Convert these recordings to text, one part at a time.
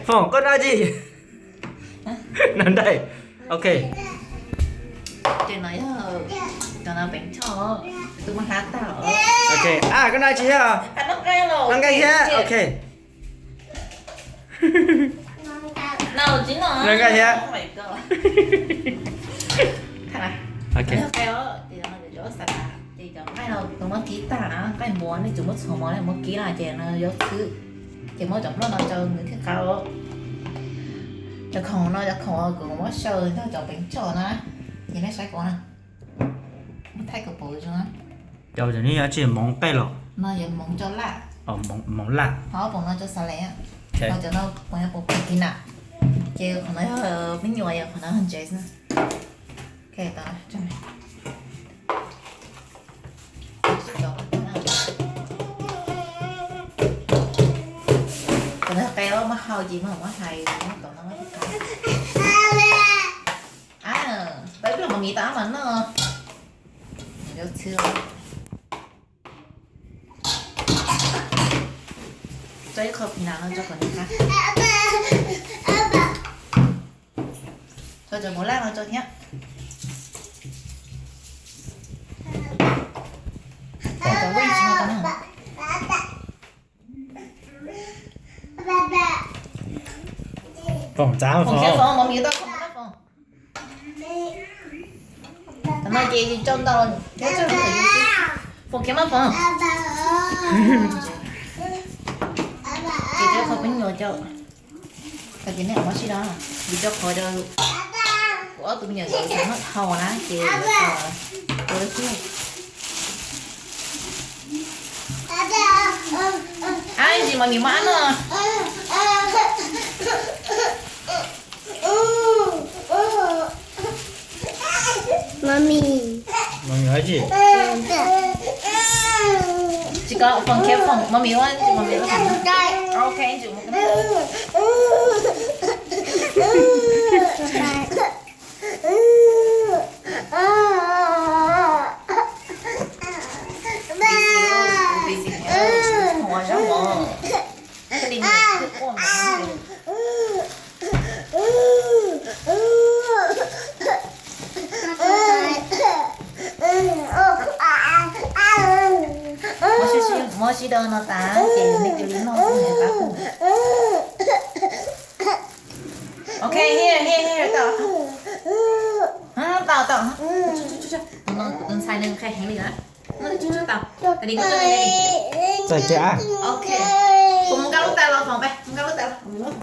Foom, koj noj tsi? Noj nqaij. Ok. Ces no yog cov no peev choj, tus muaj hlab tag. Ok, a koj noj tsi thiab? Noj nqaij thiab. Ok. Noj nqaij thiab. Ok. Ces cov nqaij no tus muab kib tag na, nqaij muas nej tsis muab txhuam mov, nej muab kib na ces no yuav txhwb. Ces muab cov nplooj no rau nws thiaj qab. Cov khoom no cov khoom kuv muab xyaw ntog cov peev choj na, ces nej saib kuv na. Muab thaij kom pom zoo na. Cov no yog tsi, hmoov qej los? No yog hmoov coj laj. Hmoov laj. Ho poom no cov xav les. Ho cov no poom yog poom kib na. Ces qhov no yog me nyuam, yog qhov no yog ntses na. Cov no qe muab hau ces muab hais muab tom no. Peb los mas miv tau mas noj. Tso ib qho phim nas no tso kom nws qab. Tso cov hmoov laj no tso thiab. Tso cov vij tsi no tso na. Foom txav foom. Foom, mov miv tau foom. Tam no ces tso ntau thiab, foom khiav mas foom. Ces cov qhov peb nyuam cov, tam ces nej mov sib do, vim cov qhov cov kuv ob tug me nyuam ntawd tseem muab thau na ces ua xwb. Ab, tsis mas nws muaj ab no. Mami. Mami hais tsi? Tsis có, Phong khiav Phong, mami ua, mami ua. Ok, Muab sib, muab sib do no tas ces nej cia li noj xwb, qab qus. Ok, here, here, here, tau. Tau, tau. Tus ntxhais nws qhia heev li na. Txais kiag. Ok. Kuv mus nqa lub tais los Phong, mus nqa lub tais los. Mus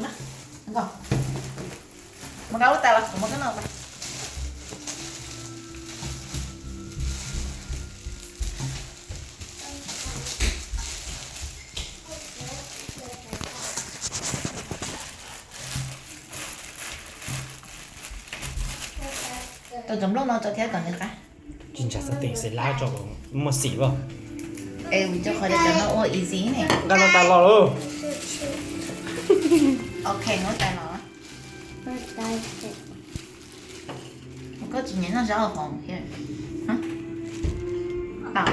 nqa lub tais los, kuv muab koj noj. Tau cov nplooj no tso thiab kom nws qab. Tsis ntshai xav teem xeem lab tso kom muaj xim as. Es vim rau qhov tias cov no ua easy ne. Nqa no tas los lauj. Ok, muab tais los. Koj tsis nyiam noj zaub hov thiab. Tau,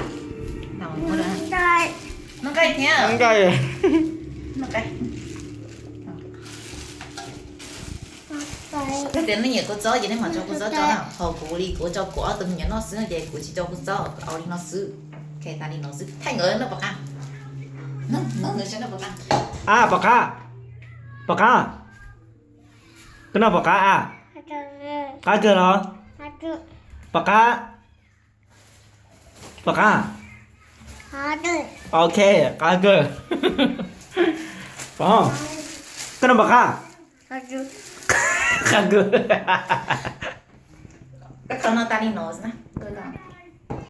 tau, muab rau. Noj nqaij thiab. Noj nqaij. Noj nqaij. Yog tias nej nyiam kua txob ces nej mam tso kua txob rau na. Ho kuv li kuv tso kuv ob tug me nyuam noj xwb no ces kuv tsis tso kua txob, kuv ua li no xwb. Ok, tas li no xwb. Thaij nkawd noj pom qab. Noj, noj nws saib noj pom qab. A, pom qab. Pom qab. Koj noj pom qab a? Qab kawg los? Pom qab. Pom qab. Ok, qab kawg. Pom, koj noj pom qab. Qab kawg. Koj tso no tas li no xwb na.